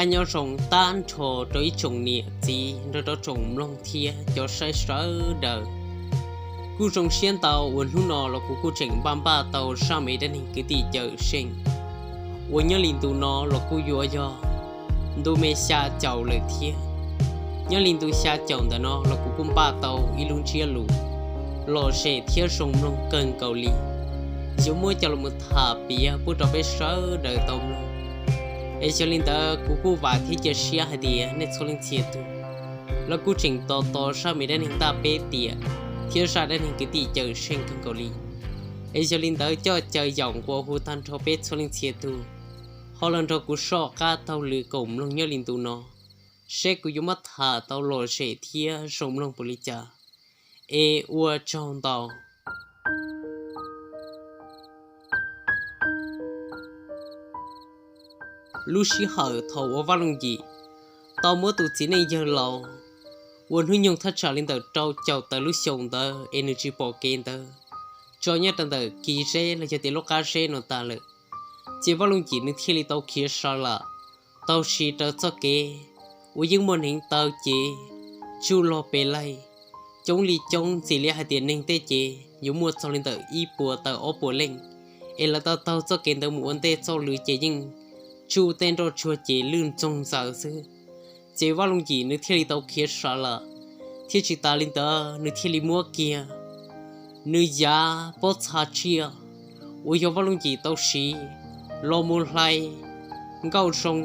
Nyob zoo tag nrho rau ib tsoom niam txiv nrog rau tsoom mloog thiab cov saib sawv daws. Kuj zoo siab ntau uas hnub no los kuv kuj tseem npaj npaj tau zaj me dab neeg kwv tij Cawm Seej uas nyob li ntu no los kuj yuav yog ntu me xya caum lawm thiab. Nyob li ntu xya caum ntawm no los kuv kuj npaj tau ib lub ntsiab lus lom zem thiab zoo mloog kawg nkaus li, yuav muab coj los tham piav pub rau peb sawv daws tau mloog. Es yog li ntawd kuv kuj vam thiab cia siab hais tias nej txhua leej txhia tus los kuj tseem tos tos zaj me dab neeg ntaj peb tiam thiab zaj dab neeg kwv tij Cawm Seej kawg nkaus li. Es yog li ntawd coj caw yaum nqua hu tag nrho peb txhua leej txhia tus ho los nrog kuv soj qab taug lw koom mloog nyob li ntu no, seb kuv yuav muab tham tau lom zem thiab zoo mloog npaum li cas. Es ua tsaug ntau. Lub sij hawm thaum uas Vaj Looj Yim tau muab tus txiv neej yawg laus uas hnub nyoog thaj tsam li ntawm rau caum tawm lub xyoo ntawd es nws tsis pom kev ntawd tso nyob rau ntawm kis zeb los yog tias lub qab zeb no tas lawm, ces Vaj Looj Yim nws thiaj li tau khiav sa lam tau siv raws txoj kev uas yeej muaj hneev taw cev tsuj log pes laig coob li coob ntxim li hais tias neeg tej ces yuav muaj txog li ntawm ib puas tawm ob puas leej, es lawv tau taug txoj kev ntawd mus ua ntej txoj lw ces yeej tsuj tej nroj tsuag ces lwj ntxoog ntxaws xwb. Ces Vaj Looj Yim nws thiaj li tau khiav sa lam, thiab tsis tas li ntawd nws thiaj li muab kiag nws yav pob txha tsiaj uas yog Vaj Looj Yim tau siv los mus hlais Nkauj Zoo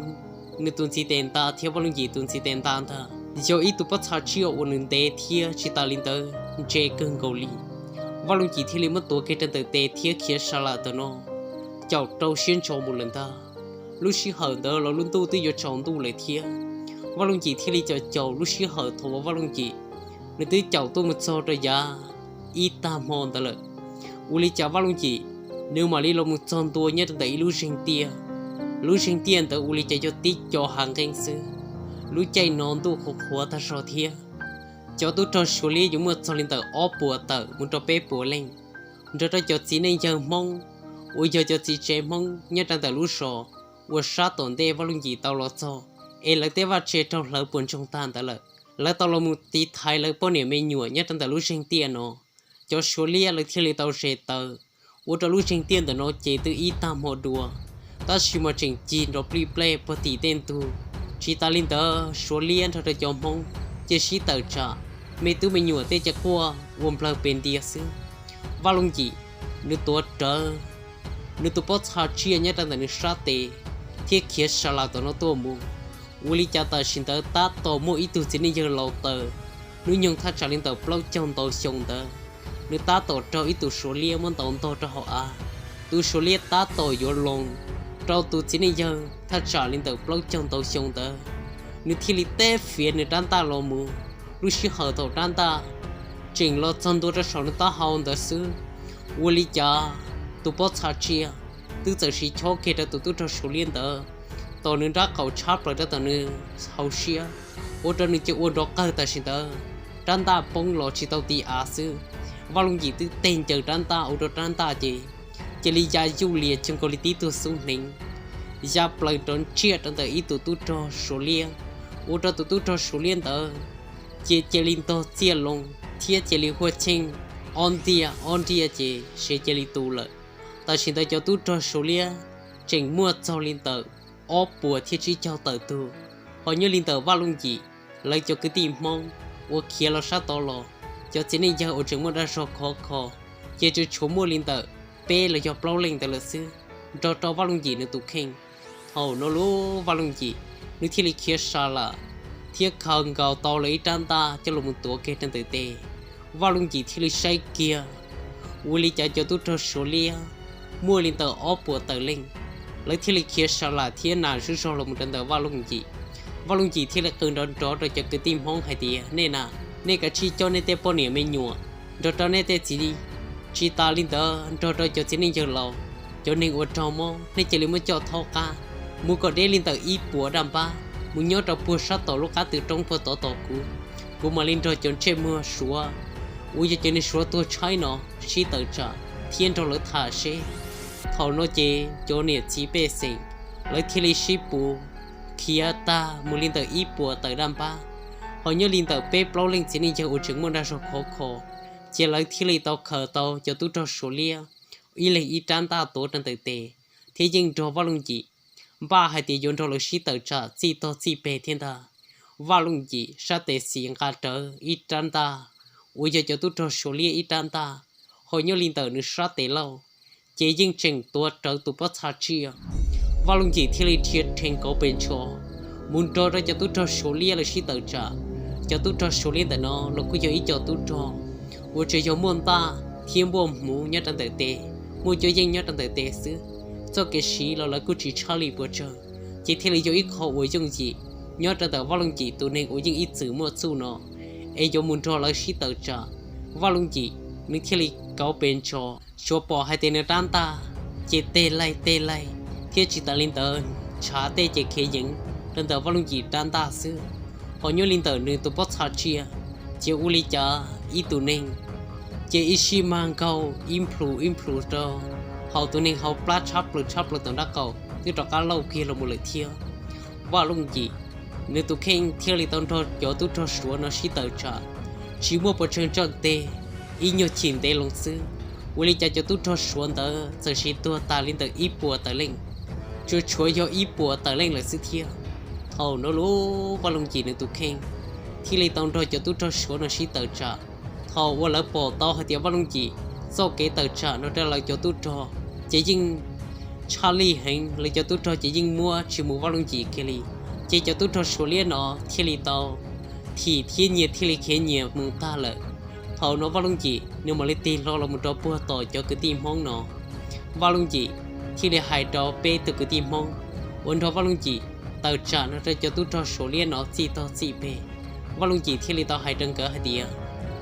nws tus ntxiv tes nta thiab Vaj Looj Yim tus ntxiv tes nta ntag, yog ib tug pob txha tsiaj uas nws ntev thiab tsis tas li ntawd ntse kawg nkaus li. Vaj Looj Yim thiaj li muab tuav kiag rau ntawm tes thiab khiav sa lam tam no caum rau siab ntso mus lawm ntag. Lub sij hawm ntawd los lub ntuj twb yuav tsaus ntuj lawm thiab. Vaj Looj Yim thiaj li caum caum lub sij hawm thaum uas Vaj Looj Yim nws twb caum tuaj mus txog rau yav ib tag hmo ntawd lawm, ua li cas Vaj Looj Yim nws mam li los mus txog ntua nyob rau ntawm ib lub zeeg tiaj. Lub zeeg tiaj ntawd ua li cas yog tib co hav nqeeb xwb. Lub caij no ntuj qhuav qhuav tag zog thiab. Cov tub rog Suav liab yuav muaj txog li ntawm ob puas tawm mus rau peb puas leej, nrog rau cov txiv neej yawg Hmoob uas yog cov txiv tsev Hmoob nyob rau ntawm lub zos uas sab tom ntej Vaj Looj Yim tau los txog, es lawv tej vaj tse raug hlawv puas ntsoog tag ntawd lawm. Lawv tau los mus tiv thaiv lawv poj niam me nyuam nyob rau ntawm lub zeeg tiaj no. Cov Suav liab lawv thiaj li tau ze taw ua rau lub zeeg tiaj ntawm no ces twb ib tag hmo dua, tab sis mas tseem cig nrov plij plej puag tim tej ntug. Tsis tas li ntawd Suav liab nrog rau cov Hmoob cia sib tawm tsam, me tub me nyuam tej ces quaj ua nplawg pes ntia xwb. Vaj Looj Yim nws tuav rawv nws tus pob txha tsiaj nyob rau ntawm nws sab tes thiab khiav sa lam tom no tuaj mus. Ua li cas tam sim ntawd tab tom muaj ib tug txiv neej yawg laus tawm, hnub nyoog thaj tsam li ntawm plaub caug ntau xyoo ntawd, nws tab tom raug ib tug Suav liab muab ntaus ntog rau hauv av. Tus Suav liab tab tom yuav loo rau tus txiv neej yawg thaj tsam li ntawm plaub caug ntau xyoo ntawd, nws thiaj li teb fiav nws rab ntaj los mus. Lub sij hawm thaum rab ntaj tseem los txog ntua rau saum nws taub hau ntawd xwb, ua li cas tus pob txha tsiaj twb txawm siv chob kiag rau tus tub rog Suav liab ntawd tom nws nrab qaum tshab plaws rau tom nws hauv siab, ua rau nws cia ua nrov qawg tam sim ntawd, rab ntaj poob los tsis tau ti av xwb. Vaj Looj Yim twb teg ncaws rab ntaj ua rau rab ntaj ces cia li ya yuj lias cuag nkaus li tib tug xub hneev, ya plaws rov ntsiaj rau ntawm ib tug tub rog Suav liab, ua rau tus tub rog Suav liab ntawd ces cia li ntog txiaj loo thiab cia li huaj cheej ob ntiaj ob ntiaj ces sev cia li tu lawm. Tam sim ntawd cov tub rog Suav liab tseem muaj txog li ntawm ob puas thiab tsib caug tawm tug, ho nyob li ntawm Vaj Looj Yim lawv cov kwv tij Hmoob uas khiav los sab tod los, cov txiv neej yawg uas tseem muaj dag zog khov kho ces tsuas tshuav muaj li ntawm peb los yog plaub leej ntawd lawm xwb, nrog rau Vaj Looj Yim nws tus kheej. Thaum no lub Vaj Looj Yim nws thiaj li khiav sa lam thiab khaws nkaus tau lawv ib rab ntaj coj los mus tuav kiag rau ntawm tes. Vaj Looj Yim thiaj li saib kiag, ua li cas cov tub rog Suav liab muaj li ntawm ob puas tawm leej, lawv thiaj li khiav sa lam thiab nas zuj zog los mus rau ntawm Vaj Looj Yim. Vaj Looj Yim thiaj li qw nrov nrov rau cov kwv tij Hmoob hais tias, nej na, nej kav tsij coj nej tej poj niam me nyuam nrog rau nej tej txiv, tsis tas li ntawd nrog rau cov txiv neej yawg laus, cov neeg uas raug mob nej cia li muab coj thaub qab mus kom deb li ntawm ib puas daj npab mus nyob rau puag sab tom lub qab tw roob puag tod tos kuv. Kuv mam li nrog cov ntsej muag Suav uas yog cov neeg Suav tuag tshaib no sib tawm tsam thiab nrog lawv tham seb. Thaum no ces cov niam txiv pej xeem lawv thiaj li sib pus khiav tag mus li ntawm ib puas tawm daj npab. Ho nyob li ntawm peb plaub leej txiv neej yawg uas tseem muaj dag zog khov kho, ces lawv thiaj li tau khaws tau cov tub rog Suav liab ib leeg ib rab ntaj tuav rau ntawm tes, thiab yeej nrog Vaj Looj Yim npaj hais tias yuav nrog lawv sib tawm tsam txij tog txij peg thiab ntag. Vaj Looj Yim sab tes xis nqa rawv ib rab ntaj, uas yog cov tub rog Suav liab ib rab ntaj, ho nyob li ntawm nws sab tes lauj, ces yeej tseem tuav rawv tus pob txha tsiaj. Vaj Looj Yim thiaj li dhia rhees kauv pes ntsho mus nrog rau cov tub rog Suav liab lawv sib tawm tsam. Cov tub rog Suav liab ntawm no los kuj yog ib co tub rog uas tsuas yog muaj ntaj thiab muaj hmuv nyob rau ntawm tes, muaj cuab yeej nyob rau ntawm tes xwb. Txoj kev siv los lawv kuj tsis tshaj li puas tsawg, ces thiaj li yog ib qho uas yooj yim nyob rau ntawm Vaj Looj Yim tus neeg uas yeej ib txwm muaj txuj no, es yuav mus nrog lawv sib tawm tsam. Vaj Looj Yim nws thiaj li kauv pes ntsho, tsuas pom hais tias nws rab ntaj ces teg laig teg laig, thiab tsis tas li ntawd ntshav tej ces khiav yeev rau ntawm Vaj Looj Yim rab ntaj xwb. Ho nyob li ntawm nws tus pob txha tsiaj, ces ua li cas ib tug neeg ces ib sij mag nkaug ib nplhus ib nplhus rau hauv tus neeg hauv plab tshab plaws tshab plaws tom nraub qaum twb rov qab lauj kiag los mus lawm thiab. Vaj Looj Yim nws tus kheej thiaj li tau nrog cov tub rog Suav no sib tawm tsam, tsis muaj puas tsawg tso nteg, ib nyuag chim ntev loo xwb, ua li cas cov tub rog Suav ntawd txawm siv tuag tas li ntawm ib puas tawm leej, tsuas tshuav yog ib puas tawm leej lawm xwb thiab. Thaum no lub Vaj Looj Yim nws tus kheej thiaj li tau nrog cov tub rog Suav no sib tawm tsam. Thaum uas lawv pom tau hais tias Vaj Looj Yim txoj kev tawm tsam no rau lawv cov tub rog ces yeej tshaj lij heev, lawv cov tub rog ces yeej muab tsis mus Vaj Looj Yim kiag li. Ces cov tub rog Suav liab no thiaj li tau thim thiab nyias thiaj li khiav nyias mus tag lawm. Thaum no Vaj Looj Yim nws mam li tig hlo los mus rau puag tom cov kwv tij Hmoob no. Vaj Looj Yim thiaj li hais rau peb tug kwv tij Hmoob uas nrog Vaj Looj Yim tawm tsam no rau cov tub rog Suav liab no txij tog txij peg. Vaj Looj Yim thiaj li tau hais rau nkawd hais tias,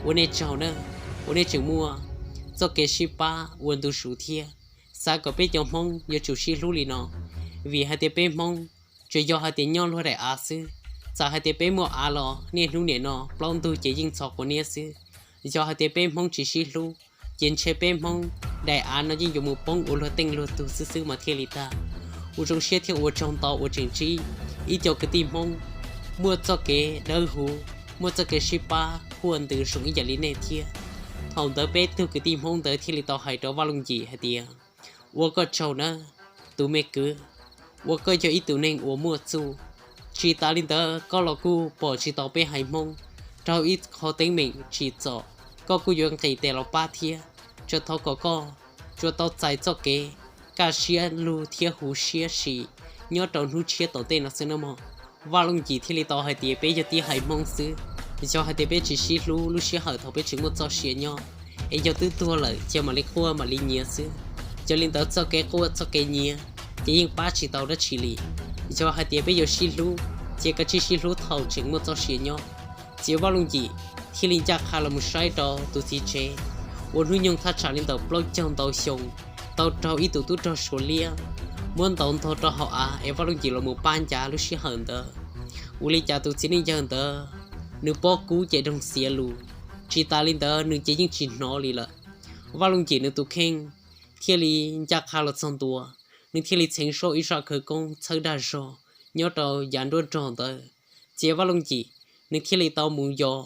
ua nej tsaug na, ua nej tseem muaj txoj kev sib pab ua ntu zus thiab. Xav kom peb cov Hmoob yuav tsum sib hlub li no, vim hais tias peb Hmoob tsuas yog hais tias nyob luag daim av xwb. Txawm hais tias peb muaj av los niaj hnub nim no plaub ntug ces yeej txhos quav niab xwb. Yog hais tias peb Hmoob tsis sib hlub, ces ntshe peb Hmoob daim av no yeej yuav mus poob ua luag teej luag tug xwb xwb mas thiaj li tag. Ua zoo siab thiab ua tsaug ntau uas tseem ntsib ib co kwv tij Hmoob muaj txoj kev dawb huv, muaj txoj kev sib pab quaj ntws zoo ib yam li nej thiab. Thaum ntawd peb tug kwv tij Hmoob ntawd thiaj li tau hais rau Vaj Looj Yim hais tias, ua koj tsaug nawb, tus me kwv, ua koj yog ib tug neeg uas muaj txuj. Tsis tas li ntawd koj los kuj pom tsis tau peb haiv Hmoob rau ib qho teeb meem tsim txom, koj kuj yuav nqis tes los pab thiab. Tsuas thov kom koj tsuas tau txais txoj kev kaj siab lug thiab huv siab sim nyob rau hnub tshiab tom ntej no xwb nawb mog. Vaj Looj Yim thiaj li tau hais tias peb yog tib haiv Hmoob xwb, yog hais tias peb tsis sib hlub lub sij hawm thaum peb tseem muaj txoj sia nyob, es yog twb tuag lawm ces mam li quaj mam li nyiav xwb. Yog li ntawd txoj kev quaj txoj kev nyiav ces yeej pab tsis tau dab tsi li. Yog hais tias peb yuav sib hlub, ces kav tsij sib hlub thaum tseem muaj txoj sia nyob. Ces Vaj Looj Yim thiaj li ncaj qha los mus saib rau tus txiv tsev uas hnub nyoog thaj tsam li ntawm plaub caug ntau xyoo tau raug ib tug tub rog Suav liab muab ntaus ntog rau hauv av es Vaj Looj Yim los mus pab ncav lub sij hawm ntawd. Ua li cas tus txiv neej yawg ntawd nws pob kub ces doog xiav lus, tsis tas li ntawd nws ces yeej tsis hnov li lawm. Vaj Looj Yim nws tus kheej thiaj li ncaj qha los txog ntua, nws thiaj li txheev soj ib zaj khawv koob txhawb dag zog nyob rau yav nruab nrog ntawd. Ces Vaj Looj Yim nws thiaj li tau mus yos.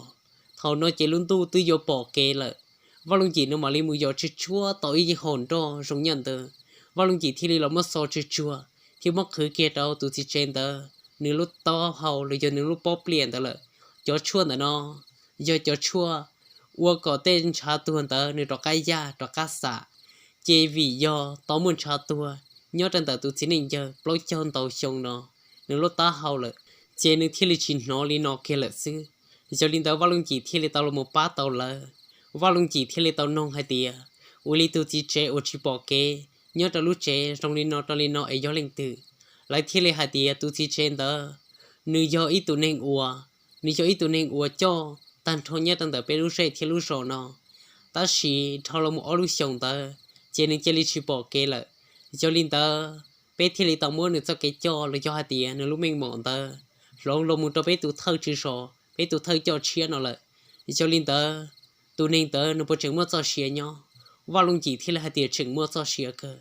Thaum no ces lub ntuj twb yuav pom kev lawm, Vaj Looj Yim nws mam li mus yos tsuag tsuag tau ib hom nroj zoo nyaj ntawd. Vaj Looj Yim thiaj li los muab xo tsuag tsuag thiab muab qhwv kiag rau tus txiv tsev ntawd nws lub taub hau los yog nws lub pob pliaj ntawd lawm. Cov tshuaj ntawm no yog cov tshuaj ua kom tej ntshav tuag ntawd nws rov qab yaj rov qab xam. Ces vim yog tau muaj ntshav tuag nyob rau ntawm tus txiv neej yawg plaub caug ntau xyoo no nws lub taub hau lawm, ces nws thiaj li tsis hnov li no kiag lawm xwb. Yog li ntawd Vaj Looj Yim thiaj li tau los mus pab tau lawv. Vaj Looj Yim thiaj li tau noog hais tias, ua li tus txiv tsev uas tsis pom kev nyob rau lub tsev zoo li no rau li no es yog leej twg? Lawv thiaj li hais tias tus txiv tsev ntawd nws yog ib tug neeg uas, nws yog ib tug neeg uas coj tag nrho nyob rau ntawm peb lub zej thiab lub zos no. Tab sis dhau los mus ob lub xyoos ntawd ces nws cia li tsis pom kev lawm. Yog li ntawd peb thiaj li tau muab nws txoj kev coj los yog hais tias nws lub meej mom ntawd hloov los mus rau peb tus thawj tswj zos, peb tus thawj coj tshiab no lawm. Yog li ntawd tus neeg ntawd nws puas tseem muaj txoj sia nyob? Vaj Looj Yim thiaj li hais tias tseem muaj txoj sia kawg.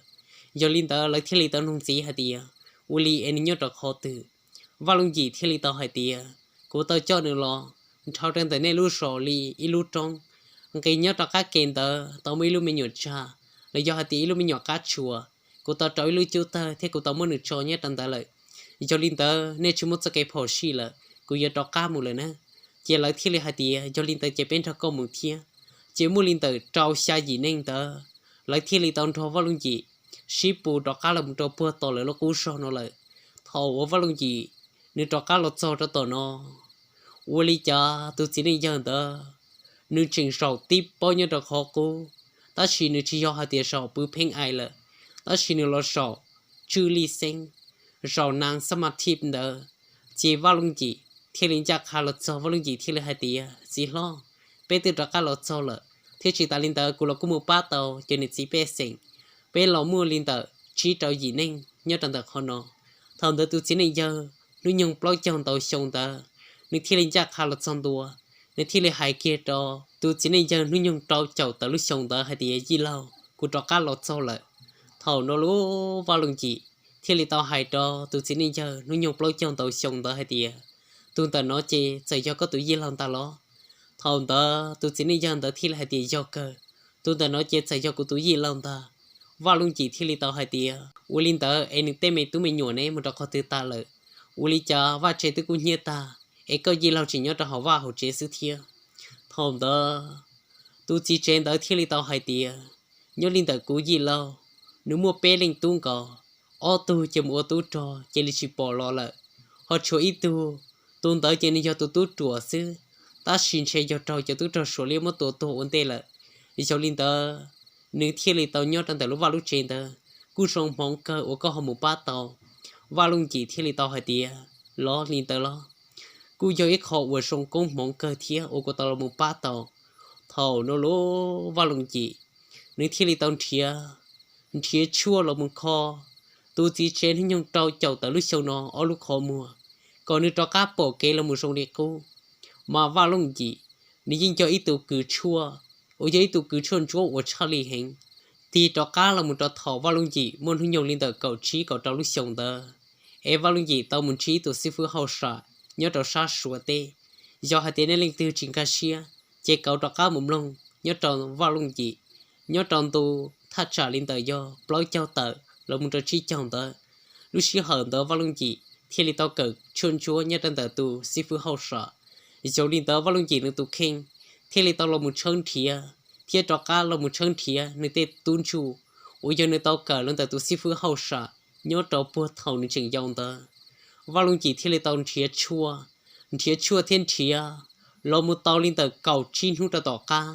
Yog li ntawd lawv thiaj li tau nug ntxiv hais tias, ua li es nws nyob rau qhov twg? Vaj Looj Yim thiaj li tau hais tias, kuv tau coj nws los dhau rau ntawm nej lub zos li ib lub roob, nqis nyob rov qab ke ntawd tau muaj ib lub me nyuam tsag, los yog hais tias ib lub me nyuam qab tshua. Kuv tau rau ib lub cub tawg thiab kuv tau muab nws tso nyob rau ntawd lawm. Yog li ntawd nej tsis muaj txoj kev phom sij lawm, kuv yuav rov qab mus lawm na. Ces lawv thiaj li hais tias, yog li ntawd ces peb nrog koj mus thiab. Ces muaj li ntawm rau xya yim neeg ntawd, lawv thiaj li tau nrog Vaj Looj Yim sib pus rov qab los mus rau puag tom lawv lub qub zog no lawm. Thaum uas Vaj Looj Yim nws rov qab los txog rau tom no, ua li cas tus txiv neej yawg ntawd nws tseem zaum tib pob nyob rau qhov qub, tab sis nws tsis yog hais tias zaum pw pheej ais lawm, tab sis nws los zaum tswj lij xeeb, zaum nas xab mas thib ntawd. Ces Vaj Looj Yim thiaj li ncaj qha los txog, Vaj Looj Yim thiaj li hais tias, txiv hlob, peb twb rov qab los txog lawm, thiab tsis tas li ntawd kuv los kuj mus pab tau cov niam txiv pej xeem, peb los muaj li ntawm tsib rau yim neeg nyob rau ntawm qhov no. Thaum ntawd tus txiv neej yawg hnub nyoog plaub caug ntau xyoo ntawd, nws thiaj li ncaj qha los txog ntua, nws thiaj li hais kiag rau tus txiv neej yawg hnub nyoog rau caum tawm lub xyoo ntawd hais tias, yij laug, kuv rov qab los txog lawm. Thaum no lub Vaj Looj Yim thiaj li tau hais rau tus txiv neej yawg hnub nyoog plaub caug ntau xyoo ntawd hais tias, tus ntawm no ces txawm yog koj tus yij laug ntag los? Thaum ntawd tus txiv neej yawg ntawd thiaj li hais tias, yog kawg, tus ntawm no ces txawm yog kuv tus yij laug ntag. Vaj Looj Yim thiaj li tau hais tias, ua li ntawd es nws tej me tub me nyuam ne mus rau qhov twg tas lawm? Ua li cas vaj tse twb kub hnyiab tag es koj yij laug tseem nyob rau hauv vaj hauv tsev xwb thiab? Thaum ntawd tus txiv tsev ntawd thiaj li tau hais tias, nyob li ntawm kuv yij laug, nws muaj peb leej tub nkaus, ob tug ces mus ua tub rog cia li tsis pom los lawm, ho tshuav ib tug, tus ntawd ces nws yog tus tub ruam xwb, tab sis ntshe yog raug cov tub rog Suav liab muab tua tuag ua ntej lawm. Yog li ntawd, nws thiaj li tau nyob rau ntawm lub vaj lub tsev ntawd, kuj zoo hmoov kawg uas koj ho mus pab tau. Vaj Looj Yim thiaj li tau hais tias, los li ntawd los? Kuj yog ib qho uas zoo koob hmoov kawg thiab uas kuv tau los mus pab tau. Thaum no lub Vaj Looj Yim, nws thiaj li tau nrhiav, nrhiav tshuaj los mus kho tus txiv tsev hnub nyoog rau caum tawm lub xyoo no ob lub qhov muag, kom nws rov qab pom kev los mus zoo li qub. Mas Vaj Looj Yim, nws yeej yog ib tug kws tshuaj, uas yog ib tug kws tshuaj ntsuab uas tshaj lij heev, tig rov qab los mus rau thaum Vaj Looj Yim muaj hnub nyoog li ntawm kaum tsib kaum rau lub xyoo ntawd, es Vaj Looj Yim tau mus ntsib tus xib fwb hauj sam nyob rau sab Suav teb. Yog hais tias nej leej twg tsis nkag siab, ces kauv rov qab mus mloog nyob rau Vaj Looj Yim, nyob rau ntu thaj tsam li ntawm yog plaub caug tawm los mus rau tsib caug ntawd. Lub sij hawm ntawd Vaj Looj Yim thiaj li tau kawm tshuaj ntsuab nyob rau ntawm tus xib fwb hauj sam. Yog li ntawd Vaj Looj Yim nws tus kheej thiaj li tau los mus tshawb nrhiav thiab rov qab los mus tshawb nrhiav nws tej tub ntsuj uas yog nws tau kawm los ntawm tus xib fwb hauj sam nyob rau puag thaum nws tseem yau ntawd. Vaj Looj Yim thiaj li tau nrhiav tshuaj, nrhiav tshuaj thiab nrhiav los mus tau li ntawm kaum tsib hnub rau tom qab,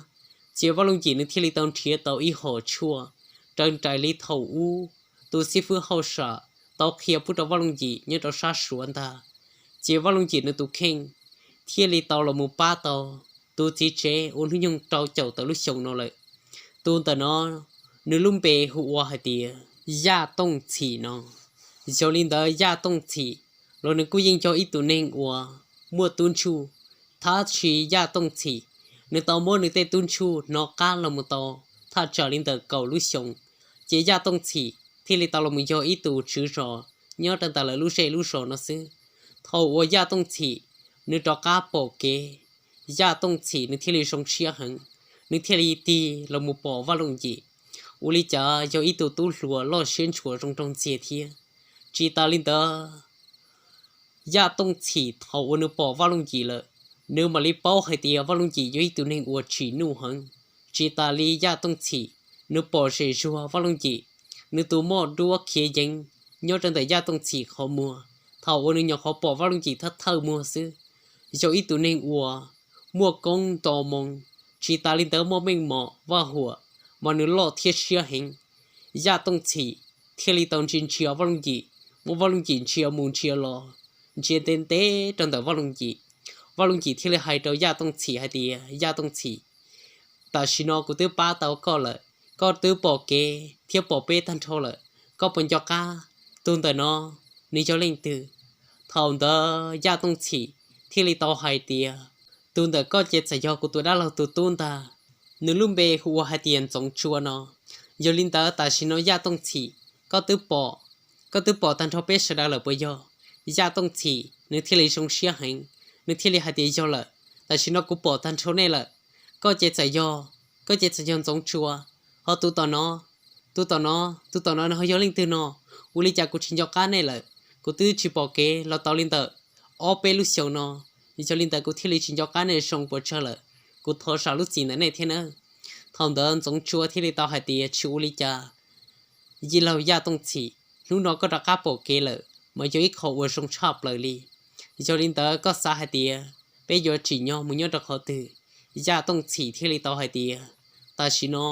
ces Vaj Looj Yim nws thiaj li tau nrhiav tau ib hom tshuaj raws nraim li thaum ub tus xib fwb hauj sam tau qhia pub rau Vaj Looj Yim nyob rau sab Suav ntag. Ces Vaj Looj Yim nws tus kheej thiaj li tau los mus pab tau tus txiv tsev uas hnub nyoog rau caum tawm lub xyoo no lawm. Tus ntawm no nws lub npe hu ua hais tias Yaj Tooj Txhim no. Yog li ntawd Yaj Tooj Txhim los nws kuj yeej yog ib tug neeg uas muaj tub ntsuj, tab sis Yaj Tooj Txhim nws tau muab nws tej tub ntsuj hnov qab los mus tau thaj tsam li ntawm kaum lub xyoo. Ces Yaj Tooj Txhim thiaj li tau los mus yog ib tus tswv zos nyob rau ntawm lawv lub zej lub zos no xwb. Thaum uas Yaj Tooj Txhim nws rov qab pom kev, Yaj Tooj Txhim nws thiaj li zoo siab heev, nws thiaj li tig los mus pom Vaj Looj Yim. Ua li cas yog ib tug tub hluas loj siab ntshua zoo nraug ntxiag thiab. Tsis tas li ntawd, Yaj Tooj Txhim thaum uas nws pom Vaj Looj Yim lawm, nws mam li paub hais tias Vaj Looj Yim yog ib tug neeg uas tsim nuj heev. Tsis tas li Yaj Tooj Txhim, nws pom zem zuag Vaj Looj Yim, nws tus moj duab khiav yeev nyob rau ntawm Yaj Tooj Txhim qhov muag. Thaum uas nws nyuam qhuav pom Vaj Looj Yim thawj thawj muag xwb, yog ib tug neeg uas muaj koob nto moo, tsis tas li ntawd muaj meej mom vaj huam, mas nws loj thiab siab heev. Yaj Tooj Txhim thiaj li tau ntsia ntsia Vaj Looj Yim, muab Vaj Looj Yim ntsia mus ntsia los, ntsia ntev ntev rau ntawm Vaj Looj Yim. Vaj Looj Yim thiaj li hais rau Yaj Tooj Txhim hais tias, Yaj Tooj Txhim, tam sim no kuv twb pab tau koj lawm, koj twb pom kev thiab pom peb tag nrho lawm, koj puas nco qab tus ntawm no nws yog leej twg? Thaum ntawd Yaj Tooj Txhim thiaj li tau hais tias, tus ntawm koj ces txawm yog kuv tus dab laug tus tub ntag, nws lub npe hu ua hais tias Ntxoov Tsua no. Yog li ntawd tam sim no Yaj Tooj Txhim, koj twb pom, koj twb pom tag nrho peb sawv daws lawm puas yog? Yaj Tooj Txhim nws thiaj li zoo siab heev, nws thiaj li hais tias, Yog lawm, tam sim no kuv pom tag nrho nej lawm. Koj ces txawm yog, koj ces txawm yog Ntxoov Tsua, ho tus tom no, tus tom no, tus tom no nws ho yog leej twg no? Ua li cas kuv tsis nco qab nej lawm? Kuv twb tsis pom kev los tau li ntawm ob peb lub xyoos no, yog li ntawd kuv thiaj li tsis nco qab nej zoo pes tsawg lawm. Kuv thov zam lub txim ntawm nej thiab nawb. Thaum ntawd Ntxoov Tsua thiaj li tau hais tias, Tsis ua li cas, yij laug Yaj Tooj Txhim, hnub no koj rov qab pom kev lawm mas yog ib qho uas zoo tshaj plaws li. Yog li ntawd koj xav hais tias peb yuav tsim nyog mus nyob rau qhov twg? Yaj Tooj Txhim thiaj li tau hais tias, Tam sim no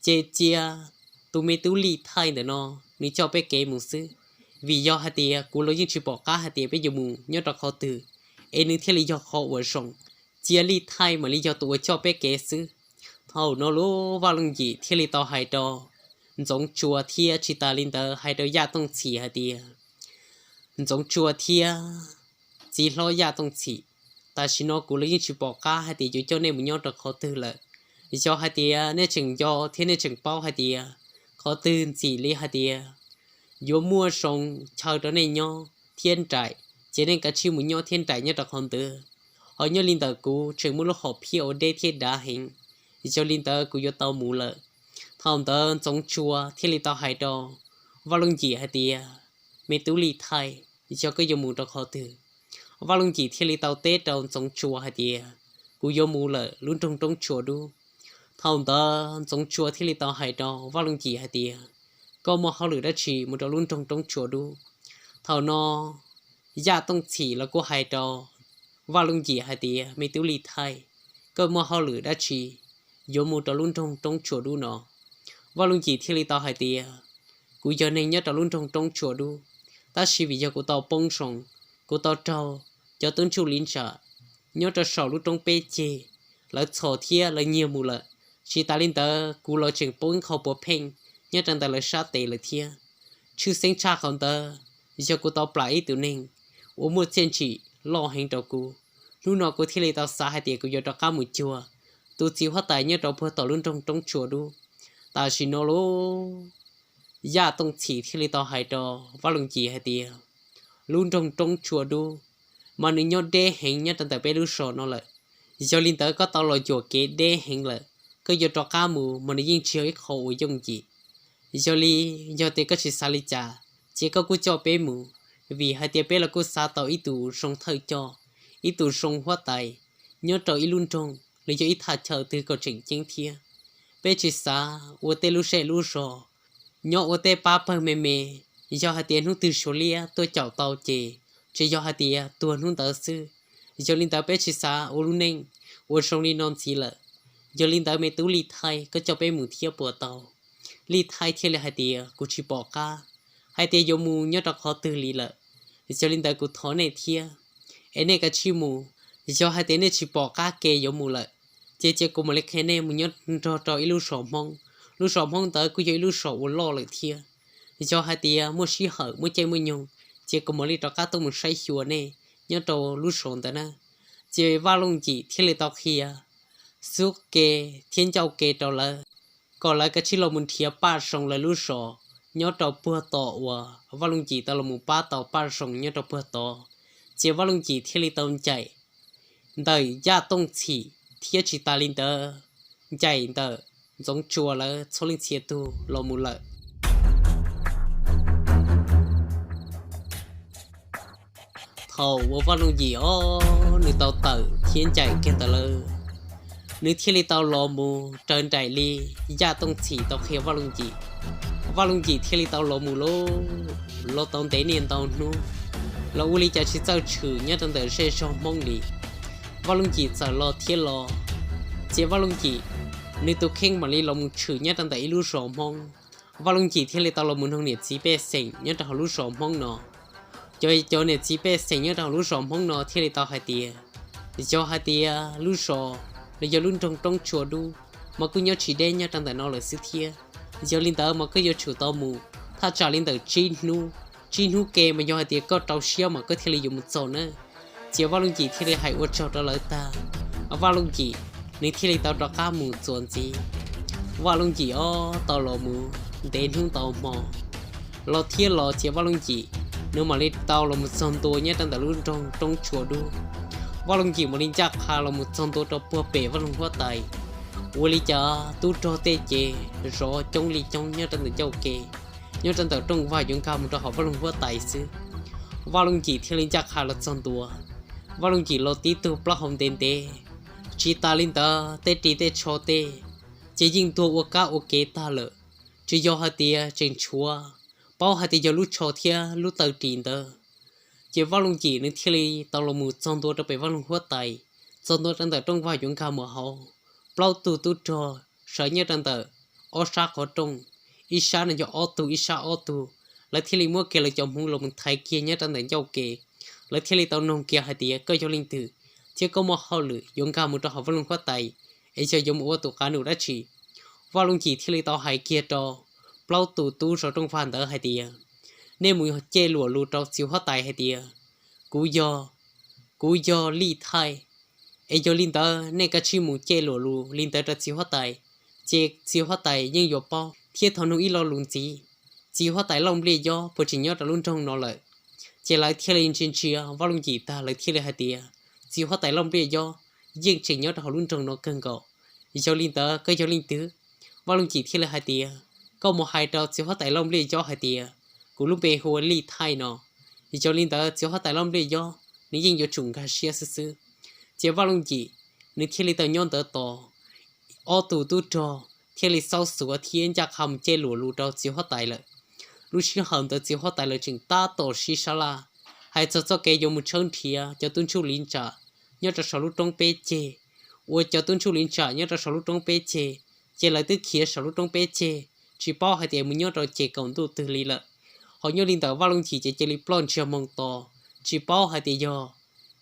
ces cia tus me tub Lij Thaij ntawm no nws coj peb kev mus xwb, vim yog hais tias kuv los yeej tsis pom qab hais tias peb yuav mus nyob rau qhov twg, es nws thiaj li yog qhov uas zoo. Cia Lij Thaij mam li yog tus uas coj peb kev xwb. Thaum no lub Vaj Looj Yim thiaj li tau hais rau Ntxoov Tsua thiab tsis tas li ntawd hais rau Yaj Tooj Txhim hais tias, Ntxoov Tsua thiab txiv hlob Yaj Tooj Txhim, tam sim no kuv los yeej tsis pom qab hais tias yuav coj nej mus nyob rau qhov twg lawm. Yog hais tias nej tseem nco thiab nej tseem paub hais tias qhov twg ntxim li hais tias yuav muaj zoo chaw rau nej nyob thiab nraim, ces nej kav tsij mus nyob thiab nraim nyob rau qhov ntawd. Ho nyob li ntawm kuv tseem muaj lub hom phiaj uas deb thiab dav heev, yog li ntawd kuv yuav tau mus lawm. Thaum ntawd Ntxoov Tsua thiaj li tau hais rau Vaj Looj Yim hais tias, Me tub Lij Thaij, yog koj yuav mus rau qhov twg? Vaj Looj Yim thiaj li tau teb rau Ntxoov Tsua hais tias, Kuv yuav mus lawm lub nroog Roob Tsua Dub. Thaum ntawd Ntxoov Tsua thiaj li tau hais rau Vaj Looj Yim hais tias, Koj muaj hauj lwm dab tsi mus rau lub nroog Roob Tsua Dub? Thaum no Yaj Tooj Txhim los kuj hais rau Vaj Looj Yim hais tias, Me tub Lij Thaij, koj muaj hauj lwm dab tsi yuav mus rau lub nroog Roob Tsua Dub no? Vaj Looj Yim thiaj li tau hais tias, Kuv yog neeg nyob rau lub nroog Roob Tsua Dub, tab sis vim yog kuv tau poob zoo, kuv tau raug cov tub ntsuj li ntsam nyob rau saum lub roob peb ceg, lawv txhom thiab lawv nyiag mus lawm. Tsis tas li ntawd kuv los tseem poob ib qho puav pheej nyob rau ntawm lawv sab tes lawm thiab. Tshwj xeeb tshaj qhov ntawd yog kuv tau plam ib tug neeg uas muaj txiaj ntsim loj heev rau kuv. Hnub no kuv thiaj li tau xav hais tias kuv yuav rov qab mus cuag tus txiv huab tais nyob rau puag tom lub nroog Roob Tsua Dub. Tam sim no lub Yaj Tooj Txhim thiaj li tau hais rau Vaj Looj Yim hais tias, Lub nroog Roob Tsua Dub mas nws nyob deb heev nyob rau ntawm peb lub zos no lawm. Yog li ntawd koj tau los cuam kev deb heev lawm, koj yuav rov qab mus mas nws yeej tsis yog ib qho uas yooj yim. Yog li, yog tias koj tsis xav li cas, ces koj kuj coj peb mus, vim hais tias peb los kuj xav tau ib tug zoo thawj coj, ib tug zoo huab tais nyob rau ib lub nroog los yog ib thaj chaw twg kom tseem ceeb thiab. Peb tsis xav ua tej lub zej lub zos nyob ua tej pab pawg me me, yog hais tias hnub twg Suav liab tuaj caum tau ces tsuas yog hais tias tuag hnub ntawd xwb. Yog li ntawd peb tsis xav ua lub neej uas zoo li no ntxiv lawm. Yog li ntawd me tub Lij Thaij, koj coj peb mus thiab puas tau? Lij Thaij thiaj li hais tias, Kuv tsis pom qab hais tias yuav mus nyob rau qhov twg li lawm. Yog li ntawd kuv thov nej thiab, es nej kav tsij mus. Yog hais tias nej tsis pom qab kev yuav mus lawm, ces cia kuv mam li qhia nej mus nyob nrog rau ib lub zos Hmoob. Lub zos Hmoob ntawd kuj yog ib lub zos uas loj lawm thiab. Yog hais tias muaj sij hawm muaj caij muaj nyoog, ces kuv mam li rov qab tuaj mus saib xyuas nej nyob rau lub zos ntawd na. Ces Vaj Looj Yim thiaj li tau qhia xub ke thiab ncauj ke rau lawv, kom lawv kav tsij los mus nrhiav Paj Zoo lawv lub zos nyob rau puag tom uas Vaj Looj Yim tau los mus pab tau Paj Zoo nyob rau puag tod. Ces Vaj Looj Yim thiaj li tau ncaim ntawm Yaj Tooj Txhim thiab tsis tas li ntawd, ncaim ntawm Ntxoov Tsua lawv txhua leej txhia tug los mus lawm. Thaum uas Vaj Looj Yim os nws tau tawm thiab ncaim kiag ntawd lawm, nws thiaj li tau los mus raws nraim li Yaj Tooj Txhim tau qhia Vaj Looj Yim. Vaj Looj Yim thiaj li tau los mus lauj, los tau ntev niaj ntau hnub, los ua li cas tsis txawj tshwm nyob rau ntawm zej zog Hmoob li. Vaj Looj Yim txawm los thiab los, ces Vaj Looj Yim nws tus kheej mam li los mus tshwm nyob rau ntawm ib lub zos Hmoob. Vaj Looj Yim thiaj li tau los mus noog niam txiv pej xeem nyob rau hauv lub zos Hmoob no. Cov, cov niam txiv pej xeem nyob rau hauv lub zos Hmoob no thiaj li tau hais tias, yog hais tias lub zos los yog lub nroog Roob Tsua Dub mas kuj nyob tsis deb nyob rau ntawm no lawm xwb thiab. Yog li ntawd mas koj yuav tsum tau mus thaj tsam li ntawm tsib hnub, tsib hnub ke mas yog hais tias koj rau siab mas koj thiaj li yuav mus txog na. Ces Vaj Looj Yim thiaj li hais ua tsaug rau lawv tag, Vaj Looj Yim nws thiaj li tau rov qab mus txuas ntxiv. Vaj Looj Yim ob tau los mus ntev hnub ntau hmo, los thiab los ces Vaj Looj Yim nws mam li tau los mus txog ntua nyob rau ntawm lub nroog Roob Tsua Dub. Vaj Looj Yim mam li ncaj qha los mus txog ntua rau puag pem Vaj Loog Huab Tais. Ua li cas tub rog tej ces zov coob li coob nyob rau ntawm ncauj ke, nyob rau ntawm rooj vag yuav nkag mus rau hauv Vaj Loog Huab Tais xwb. Vaj Looj Yim thiaj li ncaj qha los txog ntua. Vaj Looj Yim los tib tug plaub hau ntev ntev, tsis tas li ntawd tej ris tej tsho tej ces yeej ntuag ua kab ua kev tag lawm, tsis yog hais tias tseem tshuav, paub hais tias yog lub tsho thiab lub taw ris ntawd. Ces Vaj Looj Yim nws thiaj li tau los mus txog ntua rau pem Vaj Loog Huab Tais, txog ntua rau ntawm rooj vag yuav nkag mus hauv. Plaub tug tub rog sawv nyob rau ntawm ob sab qhov rooj, ib sab no yog ob tug ib sab ob tug, lawv thiaj li muab kiag lawv cov hmoov los mus thaiv kiag nyob rau ntawm ncauj ke. Lawv thiaj li tau noog kiag hais tias koj yog leej twg thiab koj muaj hauj lwm yuav nkag mus rau hauv Vaj Loog Huab Tais, es yog yuav mus ua tus qav num dab tsi? Vaj Looj Yim thiaj li tau hais kiag rau plaub tus tub zov rooj vag ntawd hais tias, nej mus cej luam lus rau txiv huab tais hais tias, kuv yog, kuv yog Lij Thaij, es yog li ntawd nej kav tsij mus cej luam lus li ntawd rau txiv huab tais, ces txiv huab tais yeej yuav paub thiab thov nug ib lo lus ntxiv, txiv huab tais Lauj Npliaj Yob puas tseem nyob rau lub nroog no lawm? Ces lawv thiaj li ntsia ntsia Vaj Looj Yim tag lawv thiaj li hais tias, txiv huab tais Lauj Npliaj Yob yeej tseem nyob rau hauv lub nroog no kawg nkaus. Yog li ntawd koj yog leej twg? Vaj Looj Yim thiaj li hais tias, koj mus hais rau txiv huab tais Lauj Npliaj Yob hais tias, kuv lub npe hu ua Lij Thaij no. Yog li ntawd txiv huab tais Lauj Npliaj Yob nws yeej yuav tsum nkag siab xwb xwb. Ces Vaj Looj Yim nws thiaj li tau nyob ntawd tos, ob tug tub rog thiaj li xauj xuav thiab ncaj qha mus cej luam lus rau txiv huab tais lawm. Lub sij hawm ntawd txiv huab tais lawv tseem tab tom sib sab laj, hais txog txoj kev yuav mus tshawb nrhiav cov tub ntsuj liv ntsam nyob rau saum lub roob peb ceg, uas cov tub ntsuj liv ntsam nyob rau saum lub roob peb ceg, ces lawv twb khiav saum lub roob peb ceg, tsis paub hais tias mus nyob rau ces kaum ntuj twg li lawm. Ho nyob li ntawm Vaj Looj Yim ces cia li ploj ntsiag moo to, tsis paub hais tias yog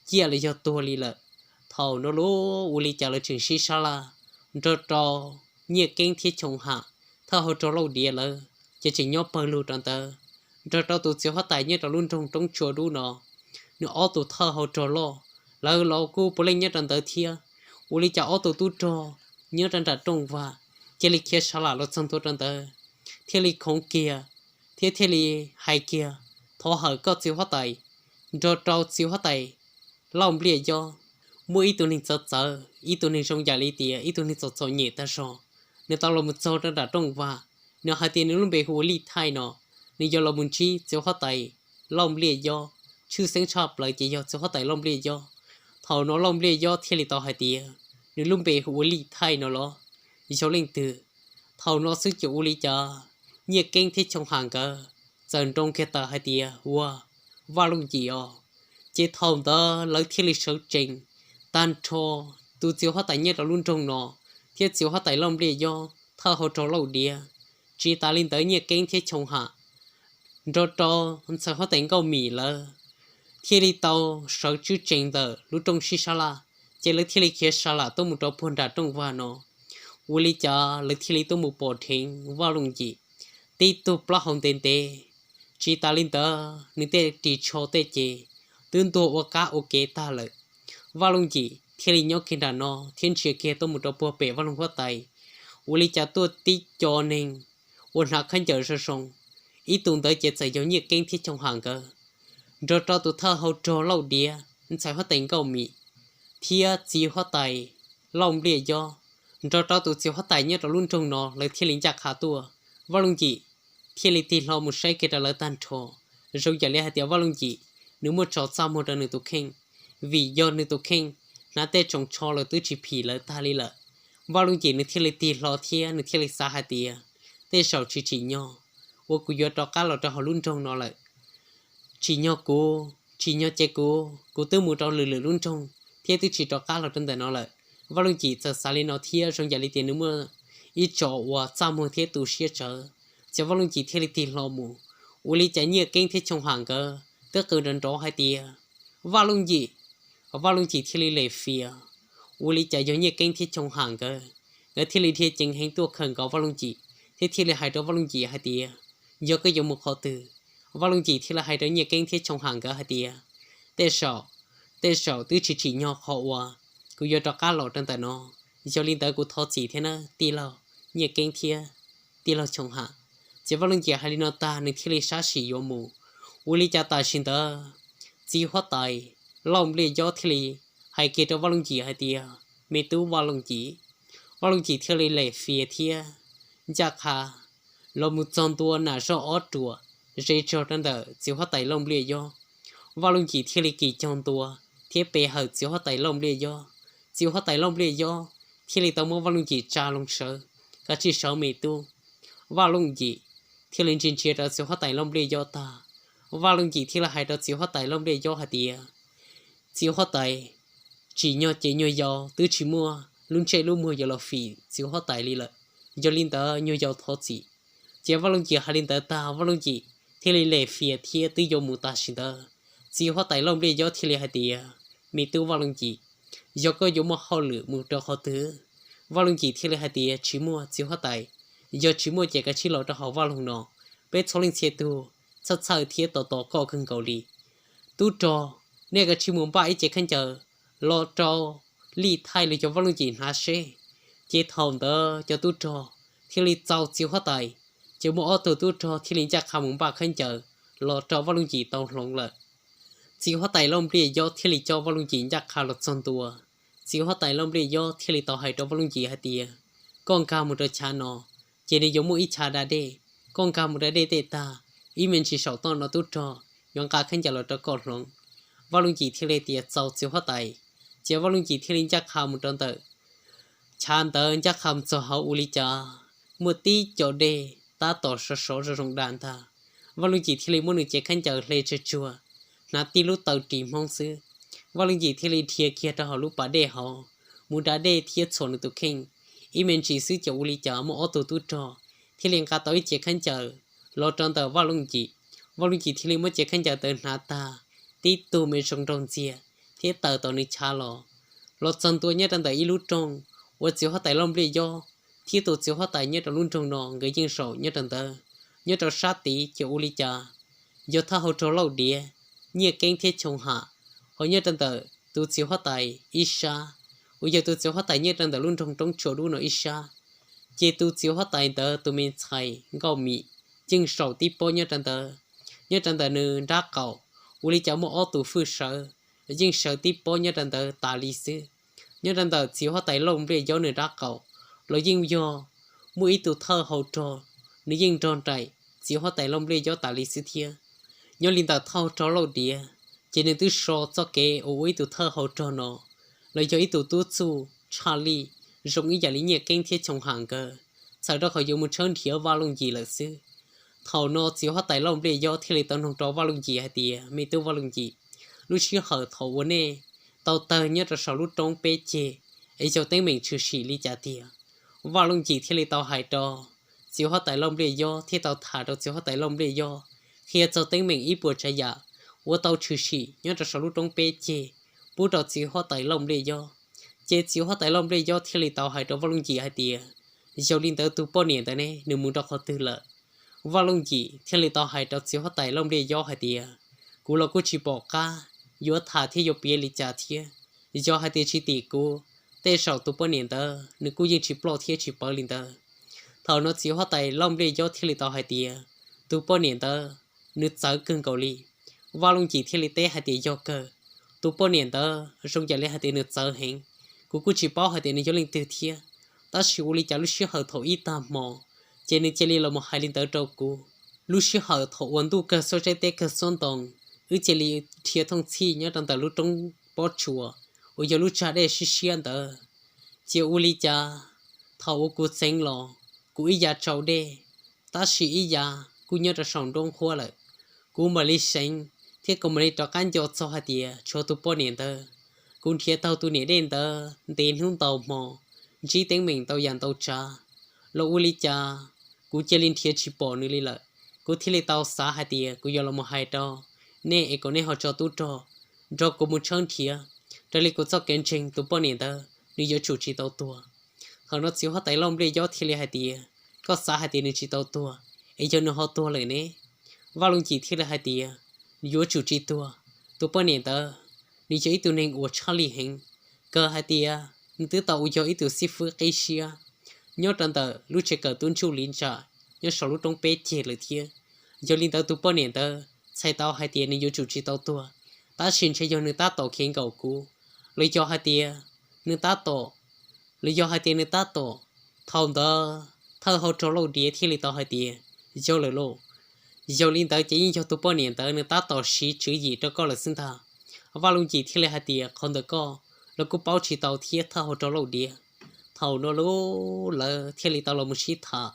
ciaj los yog tuag li lawm. Thaum no lub ua li cas lawv tseem sib sab laj, nrog rau Nyiaj Keeb thiab Choo Ham, thawj hau rog Lauj Diav lawv ces tseem nyob pawg lug rau ntawd, nrog rau tus txiv huab tais nyob rau lub nroog Roob Tsua Dub no, nws ob tus thawj hau rog loj, lawv los kuj puav leej nyob rau ntawd thiab. Ua li cas ob tug tub rog nyob rau nram rooj vag cia li khiav sa lam los txog ntua rau ntawd, thiaj li khoov kiag thiab thiaj li hais kiag, thov hawm koj txiv huab tais, nrog rau txiv huab tais Lauj Npliaj Yob, muaj ib tug neeg txawv txawv, ib tug neeg zoo yam li tias ib tug neeg txom txom nyem tag zog, nws tau los mus txog rau nram rooj vag. Nws hais tias nws lub npe hu ua Lij Thaij no, nws yuav los mus ntsib txiv huab tais Lauj Npliaj Yob, tshwj xeeb tshaj plaws ces yog txiv huab tais Lauj Npliaj Yob. Thaum no Lauj Npliaj Yob thiaj li tau hais tias, nws lub npe hu ua Lij Thaij no los? Yog leej twg? Thaum no xwb ces ua li cas Nyiaj Keeb thiab Choo Ham nkawd txawm nroo kiag tawm hais tias ua Vaj Looj Yim os. Ces thaum ntawd lawv thiaj li sawv tsees tag nrho, tus txiv huab tais nyob rau lub nroog no thiab txiv huab tais Lauj Npliaj Yob thawj hau rog Lauj Diav, tsis tas li ntawd Nyiaj Keeb thiab Choo Ham nrog rau ntxhais huab tais Nkauj Mim lawv thiaj li tau sawv tswb tsees ntawm lub rooj sib sab laj, ces lawv thiaj li khiav sa lam tuaj mus rau puag nram rooj vag no. Ua li cas lawv thiaj li tuaj mus pom dheev Vaj Looj Yim tib tug plaub hau ntev ntev, tsis tas li ntawd nws tej ris tsho tej ces twb ntuag ua kab ua kev tag lawm. Vaj Looj Yim thiaj li nyob kiag nram no thiab ntsia kiag tuaj mus rau puag pem Vaj Looj huab tais. Ua li cas tuaj tib co neeg uas hnav khaub ncaws zoo zoo, ib tug ntawd ces txawm yog Nyiaj Keeb thiab Choo Ham nkawd, nrog rau tus thawj hau rog Lauj Diav, ntxhais huab tais Nkauj Mim, thiab txiv huab tais Lauj Npliaj Yob, nrog rau tus txiv huab tais nyob rau lub nroog no lawv thiaj li ncaj qha tuaj. Vaj Looj Yim thiaj li tig hlo mus saib kiag rau lawv tag nrho, zoo yam li hais tias Vaj Looj Yim nws muaj tso txaj muag rau nws tus kheej, vim yog nws tus kheej hnav tej tsoos tsho lawm twb tsis phim lawv tag li lawm. Vaj Looj Yim nws thiaj li tig hlo thiab nws thiaj li xav hais tias, tej zaum tsis tsim nyog uas kuv yuav rov qab los rau hauv lub nroog no lawm. Tsim nyog kuv, tsim nyog ces kuv, kuv twb mus rau lwm lwm lub nroog thiab twb tsis rov qab los rau ntawm no lawm. Vaj Looj Yim txawm xav li no thiab zoo yam li tias nws muaj ib tso uas txaj muag thiab tu siab tsawv, ces Vaj Looj Yim thiaj li tig hlo mus. Ua li cas Nyiaj Keeb thiab Choo Ham nkawd twb qw nrov nrov hais tias, Vaj Looj Yim! Vaj Looj Yim thiaj li lem fias, ua li cas yog Nyiaj Keeb thiab Choo Ham nkawd, nkawd thiaj li dhia ceev heev tuaj khawm nkaus Vaj Looj Yim thiab thiaj li hais rau Vaj Looj Yim hais tias, yog koj yuav mus qhov twg? Vaj Looj Yim thiaj li hais rau Nyiaj Keeb thiab Choo Ham nkawd hais tias, tej zaum, tej zaum twb tsis tsim nyog qhov uas kuv yuav rov qab los rau ntawm no. Yog li ntawd kuv thov txim thiab nawb tij laug Nyiaj Keeb thiab tij laug Choo Ham. Ces Vaj Looj Yim hais li no tag nws thiaj li sab sim yuav mus. Ua li cas tam sim ntawd txiv huab tais Lauj Npliaj Yob thiaj li hais kiag rau Vaj Looj Yim hais tias, me tub Vaj Looj Yim. Vaj Looj Yim thiaj li lem fias thiab ncaj qha los mus txog ntua nam zoj ob ruam ze zog rau ntawm txiv huab tais Lauj Npliaj Yob. Vaj Looj Yim thiaj li kis cog ntua thiab pe hawm txiv huab tais Lauj Npliaj Yob. Txiv huab tais Lauj Npliaj Yob thiaj li tau muab Vaj Looj Yim tsa loo sawv, kav tsij sawv me tub. Vaj Looj Yim thiaj li ntsia ntsia rau txiv huab tais Lauj Npliaj Yob tag, Vaj Looj Yim thiaj li hais rau txiv huab tais Lauj Npliaj Yob hais tias, txiv huab tais, tsim nyog ces nyuag yaus twb tsis muaj lub ntsej lub muag yuav los fim txiv huab tais li lawm. Yog li ntawd nyuag yaus thov txim. Ces Vaj Looj Yim hais li ntawd tag, Vaj Looj Yim thiaj li lem fias thiab twb yuav mus tam sim ntawd, txiv huab tais Lauj Npliaj Yob thiaj li hais tias, me tub Vaj Looj Yim, yog koj yuav muaj hauj lwm mus rau qhov twg? Vaj Looj Yim thiaj li hais tias, tsis muaj txiv huab tais, yog tsis muaj ces kav tsij los rau hauv vaj loog no, peb txhua leej txhia tug txhawj txhawj thiab tos tos koj kawg nkaus li. Tub rog, nej kav tsij mus npaj ib cev khaub ncaws los rau Lij Thaij los yog Vaj Looj Yim hnav seb. Ces thaum ntawd cov tub rog thiaj li txaus txiv huab tais, ces muaj ob tug tub rog thiaj li ncaj qha mus npaj khaub ncaws los rau Vaj Looj Yim tau hloov lawm. Txiv huab tais Lauj Npliaj Yob thiaj li coj Vaj Looj Yim ncaj qha los txog ntua. Txiv huab tais Lauj Npliaj Yob thiaj li tau hais rau Vaj Looj Yim hais tias, koj nkag mus rau chav no, ces nws yuav muaj ib chav da dej, koj nkag mus da dej tej tag, ib me ntsis saum toj no tub rog yuav nqa khaub ncaws los rau koj hloov. Vaj Looj Yim thiaj li tias txaus txiv huab tais, ces Vaj Looj Yim thiaj li ncaj qha mus rau ntawm chav ntawd, ncaj qha mus txog hauv ua li cas muaj tib co dej tab tom sov sov zoo zoo da ntag. Vaj Looj Yim thiaj li muab nws cev khaub ncaws hle tsawg tsuag, hnav tib lub taw ris Hmoob xwb. Vaj Looj Yim thiaj li dhia kiag rau hauv lub pas dej hauv, mus da dej thiab txhuam nws tus kheej. Ib me ntsis xwb ces ua li cas muaj ob tug tub rog thiaj li nqa tau ib cev khaub ncaws los rau ntawm Vaj Looj Yim. Vaj Looj Yim thiaj li muab cev khaub ncaws ntawd hnav tag, tib tug me zoo nraug ntxiag thiab tawm tom nws chav los, los txog ntua nyob rau ntawm ib lub rooj uas txiv huab tais Lauj Npliaj Yob thiab tus txiv huab tais nyob rau lub nroog no nkawd yeej zaum nyob rau ntawd. Nyob rau sab tid ces ua li cas yog thawj hau rog Lauj Diav, Nyiaj Keeb thiab Choo Ham, ho nyob rau ntawm tus txiv huab tais ib sab, uas yog tus txiv huab tais nyob rau ntawm lub nroog Roob Tsua Dub no ib sab. Ces tus txiv huab tais ntawd tus me ntxhais Nkauj Mim yeej zaum tib pob nyob rau ntawd, nyob rau ntawm nws nrab qaum, ua li cas muaj ob tug fwj sawv yeej sawv tib pob nyob rau ntawd tas li xwb. Nyob rau ntawm txiv huab tais Lauj Npliaj Yob nws nrab qaum los yeej yog muaj ib tug thawj hau rog, nws yeej nrog nraim txiv huab tais Lauj Npliaj Yob tas li xwb thiab. Nyob li ntawm thawj hau rog Lauj Diav, ces nws twb so txoj kev uas ua ib tug thawj hau rog no los yog ib tug tub txuj tshaj lij, zoo ib yam li Nyiaj Keeb thiab Choo Ham nkawd, txhawm rau qhov yuav mus tshawb nrhiav Vaj Looj Yim lawm xwb. Thaum no txiv huab tais Lauj Npliaj Yob thiaj li tau noog rau Vaj Looj Yim hais tias, me tub Vaj Looj Yim, lub sij hawm thaum uas nej tau tawg nyob rau saum lub roob peb ceg es yog teeb meem tshwm sim li cas tiag? Vaj Looj Yim thiaj li tau hais rau txiv huab tais Lauj Npliaj Yob thiab tau tham rau txiv huab tais Lauj Npliaj Yob qhia txog teeb meem ib puas tsav yam uas tau tshwm sim nyob rau saum lub roob peb ceg pub rau txiv huab tais Lauj Npliaj Yob. Ces txiv huab tais Lauj Npliaj Yob thiaj li tau hais rau Vaj Looj Yim hais tias, yog li ntawd tus poj niam ntawd ne, nws mus rau qhov twg lawm? Vaj Looj Yim thiaj li tau hais rau txiv huab tais Lauj Npliaj Yob hais tias, kuv los kuj tsis pom qab yuav tham thiab yuav piav li cas thiab. Yog hais tias tsis tim kuv, tej zaum tus poj niam ntawd nws kuj yeej tsis ploj thiab tsis pawv li ntawd. Thaum no txiv huab tais Lauj Npliaj Yob thiaj li tau hais tias, tus poj niam ntawd nws txawv kawg nkaus li. Vaj Looj Yim thiaj li teb hais tias, yog kawg, tus poj niam ntawd zoo yam li hais tias nws txawv heev. Kuv kuj tsis paub hais tias nws yog leej twg thiab, tab sis ua li cas lub sij hawm thaum ib tag hmo ces nws cia li los mus hais li ntawd rau kuv. Lub sij hawm thaum uas ntuj kawg xob zeb teb kawg xob ntoo, wb cia li dhia thooj txhij nyob rau ntawm lub roob pob tsuas uas yog lub tsag dej siab siab ntawd. Ces ua li cas thaum uas kuv txeev los, kuv ib yav tsau dej, tab sis ib yav kuj nyob rau saum nruab nqhuab lawm. Kuv mam li seev thiab kuv mam li rov qab nco txog hais tias tshuav tus poj niam ntawd. Kuv nrhiav taug tus niam dej ntawd ntev hnub ntau hmo, ntsib teeb meem ntau yam ntau tsav, los ua li cas kuv cia li nrhiav tsis pom nws li lawm. Kuv thiaj li tau xav hais tias kuv yuav los mus hais rau nej es kom nej ho tso tub rog nrog kuv mus tshawb nrhiav, raws li kuv txoj kev ntseeg tus poj niam ntawd nws yuav tsum tsis tau tuag. Thaum no txiv huab tais Lauj Npliaj Yob thiaj li hais tias, koj xav hais tias nws tsis tau tuag, es yog nws ho tuag lawm ne? Vaj Looj Yim thiaj li hais tias, yuav tsum tsis tuag. Tus poj niam ntawd nws yog ib tug neeg uas tshaj lij heev, kawg hais tias nws twb tau ua yog ib tug xib fwb qib siab nyob rau ntawm lub tsev kawm tub ntsuj li ntsam nyob saum lub roob peb ceg lawm thiab. Yog li ntawd tus poj niam ntawd txhais tau hais tias nws yuav tsum tsis tau tuag, tab sis ntshe yog nws tab tom khiav nkaum kuv, los yog hais tias nws tab tom, los yog hais tias nws tab tom. Thaum ntawd thawj hau rog Lauj Diav thiaj li tau hais tias, yog lawm lauj, yog li ntawd ces yeej yog tus poj niam ntawd nws tab tom siv tswv yim rau koj lawm xwb ntag. Vaj Looj Yim thiaj li hais tias, qhov ntawm koj los kuj paub tsis tau thiab thawj hau rog Lauj Diav. Thaum no lub lawv thiaj li tau los mus sib tham,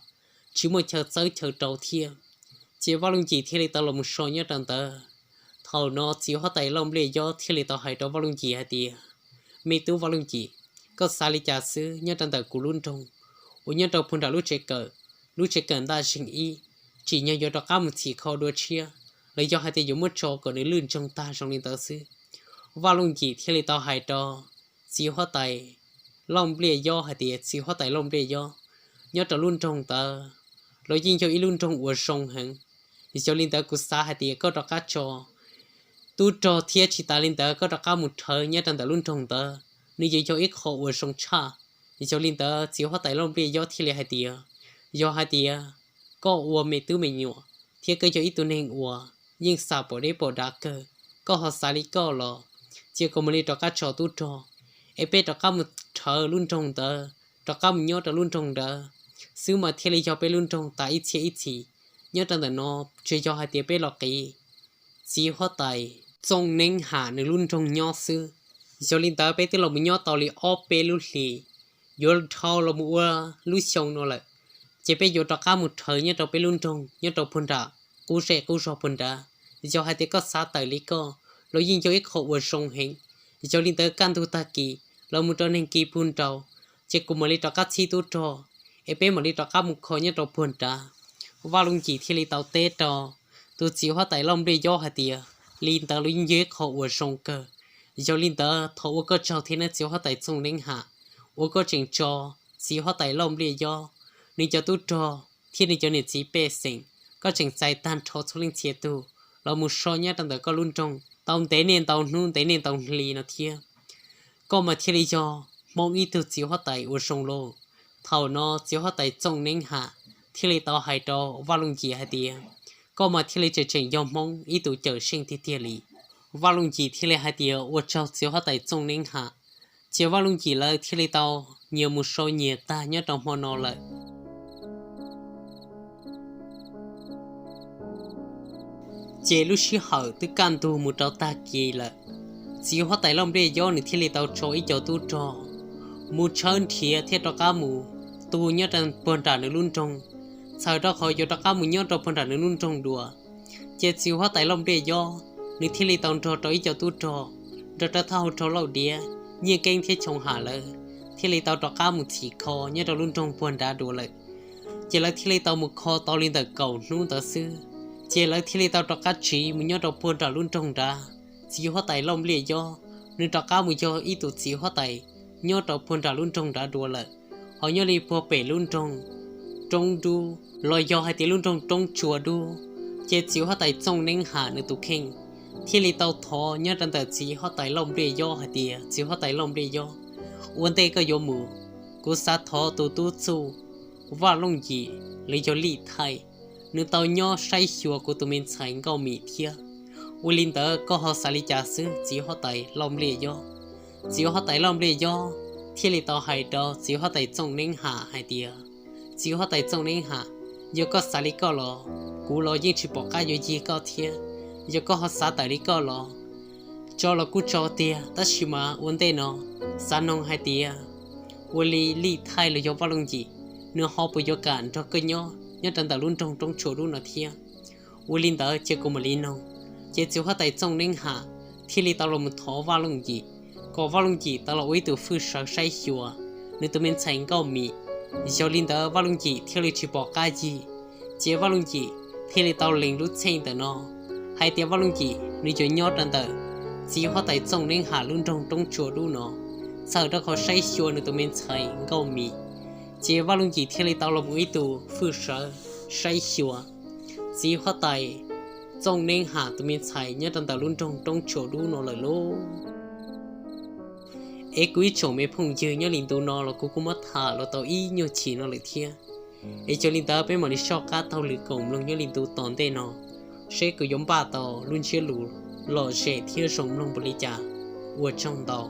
tsis muaj chaw txawb chaw rau thiab. Ces Vaj Looj Yim thiaj li tau los mus so nyob rau ntawd. Thaum no txiv huab tais Lauj Npliaj Yob thiaj li tau hais rau Vaj Looj Yim hais tias, me tub Vaj Looj Yim, koj xav li cas xwb, nyob rau ntawm kuv lub nroog uas nyob rau puag nram lub tsev kawm, lub tsev kawm ntaj zeeg ib, tsim nyog yuav rov qab mus txhim kho dua tshiab, los yog hais tias yuav muab tso kom nws lwj ntsoog tag zoo li ntawd xwb. Vaj Looj Yim thiaj li tau hais rau txiv huab tais Lauj Npliaj Yob hais tias, txiv huab tais Lauj Npliaj Yob, nyob rau lub nroog ntawd los yeej yog ib lub nroog uas zoo heev. Yog li ntawd kuv xav hais tias koj rov qab tso tub rog thiab tsis tas li ntawd koj rov qab mus rhawv nyob rau ntawm lub nroog ntawd, nws yuav yog ib qho uas zoo tshaj. Yog li ntawd txiv huab tais Lauj Npliaj Yob thiaj li hais tias, yog hais tias koj ua me tub me nyuam thiab koj yog ib tug neeg uas yeej xam pom deb pom dav kawg, koj ho xav li koj los, cia kuv mam li rov qab tso tub rog es peb rov qab mus rhawv lub nroog ntawd, rov qab mus nyob rau lub nroog ntawd xwb mas thiaj li yog peb lub nroog tas ib txhiab ib txhis. Nyob rau ntawm no tsuas yog hais tias peb los qiv txiv huab tais Txooj Neeb Ham nws lub nroog nyob xwb. Yog li ntawd peb twb los mus nyob tau li ob peb lub hlis, yuav dhau los mus ua lub xyoo no lawm, ces peb yuav rov qab mus rhawv nyob rau peb lub nroog nyob rau puag nram qub zej qub zog puag nrad. Yog hais tias koj xav tawm li koj los yeej yog ib qho uas zoo heev. Yog li ntawd kaj ntug tag kis los mus rau neeg kis puag nraud, ces kuv mam li rov qab txhib tub rog es peb mam li rov qab mus kho nyob rau puag nrad. Vaj Looj Yim thiaj li tau teb rau tus txiv huab tais Lauj Npliaj Yob hais tias, li ntawd los yeej yog ib qho uas zoo kawg. Yog li ntawd thov ua koj tsaug thiab nawb txiv huab tais Txooj Neeb Ham, uas koj tseem tso txiv huab tais Lauj Npliaj Yob nws cov tub rog thiab nws cov niam txiv pej xeem, koj tseem txais tag nrho txhua leej txhia tug los mus so nyob rau ntawm koj lub nroog tau ntev niaj ntau hnub ntev niaj ntau hli no thiab. Koj mas thiaj li yog Hmoob ib tug txiv huab tais uas zoo lauj. Thaum no txiv huab tais Txooj Neeb Ham thiaj li tau hais rau Vaj Looj Yim hais tias, koj mas thiaj li tseem tseem yog Hmoob ib tug cawm seej tiag tiag li. Vaj Looj Yim thiaj li hais tias, ua tsaug txiv huab tais Txooj Neeb Ham. Ces Vaj Looj Yim lawv thiaj li tau nyias mus so nyias tag nyob rau hmo no lawm. Ces lub sij hawm twb kaj ntug mus rau tag kis lawm, txiv huab tais Lauj Npliaj Yob nws thiaj li tau tso ib co tub rog mus tshawb nrhiav thiab rov qab mus tu nyob rau puag nram nws lub nroog, txhawm rau qhov yuav rov qab mus nyob rau puag nram nws lub nroog dua. Ces txiv huab tais Lauj Npliaj Yob nws thiaj li tau nrog rau ib co tub rog, nrog rau thawj hau rog Lauj Diav, Nyiaj Keeb thiab Choo Ham lawv thiaj li tau rov qab mus txhim kho nyob rau lub nroog puag nrad dua lawm. Ces lawv thiaj li tau mus kho tau li ntawm kaum hnub ntawd xwb, ces lawv thiaj li tau rov qab tsiv mus nyob rau puag nram lub nroog nrad. Txiv huab tais Lauj Npliaj Yob nws rov qab mus yog ib tug txiv huab tais nyob rau puag nram lub nroog nrad dua lawm. Ho nyob li puag pem lub nroog Roob Dub los yog hais tias lub nroog Roob Tsua Dub, ces txiv huab tais Txooj Neeb Ham nws tus kheej thiaj li tau thov nyob rau ntawm txiv huab tais Lauj Npliaj Yob hais tias, txiv huab tais Lauj Npliaj Yob, ua ntej koj yuav mus, kuv xav thov tus tub txuj Vaj Looj Yim los yog Lij Thaij, nws tau nyob saib xyuas kuv tus me ntxhais Nkauj Mim thiab. Ua li ntawd koj ho xav li cas xwb txiv huab tais Lauj Npliaj Yob? Txiv huab tais Lauj Npliaj Yob thiaj li tau hais rau txiv huab tais Txooj Neeb Ham hais tias, txiv huab tais Txooj Neeb Ham, yog koj xav li koj los kuv los yeej tsis pom qab yuav yig koj thiab. Yog koj ho xav tawm li koj los tso los kuj tso tiag, tab sis mas ua ntej no xav noog hais tias, ua li Lij Thaij los yog Vaj Looj Yim, nws ho puas yuav kam nrog koj nyob nyob rau ntawm lub nroog Roob Tsua Dub no thiab? Ua li ntawd cia kuv mam li noog. Ces txiv huab tais Txooj Neeb Ham thiaj li tau los mus thov Vaj Looj Yim, kom Vaj Looj Yim tau los ua ib tug hwj sawv saib xyuas nws tus me ntxhais Nkauj Mim. Yog li ntawd Vaj Looj Yim thiaj li tsis pom qab yig. Ces Vaj Looj Yim thiaj li tau lees lub txheej ntawm no hais tias Vaj Looj Yim nws yuav nyob rau ntawm txiv huab tais Txooj Neeb Ham lub nroog Roob Tsua Dub no, txhawm rau qhov saib xyuas nws tus me ntxhais Nkauj Mim. Ces Vaj Looj Yim thiaj li tau los mus ib tug hwj sawv saib xyuas txiv huab tais Txooj Neeb Ham tus me ntxhais nyob rau ntawm lub nroog Roob Tsua Dub no lawm lauj. Es kuv ib tsoom me phooj ywg, nyob li ntu no los kuv kuj muab tham los tau ib nyuag chim no lawm thiab. Es yog li ntawd peb mam li soj qab taug lwm koom mloog nyob li ntu tom ntej no. seb kuv yuav npaj tau lub ntsiab lus lom zem thiab zoo mloog npaum li cas. Ua tsaug ntau.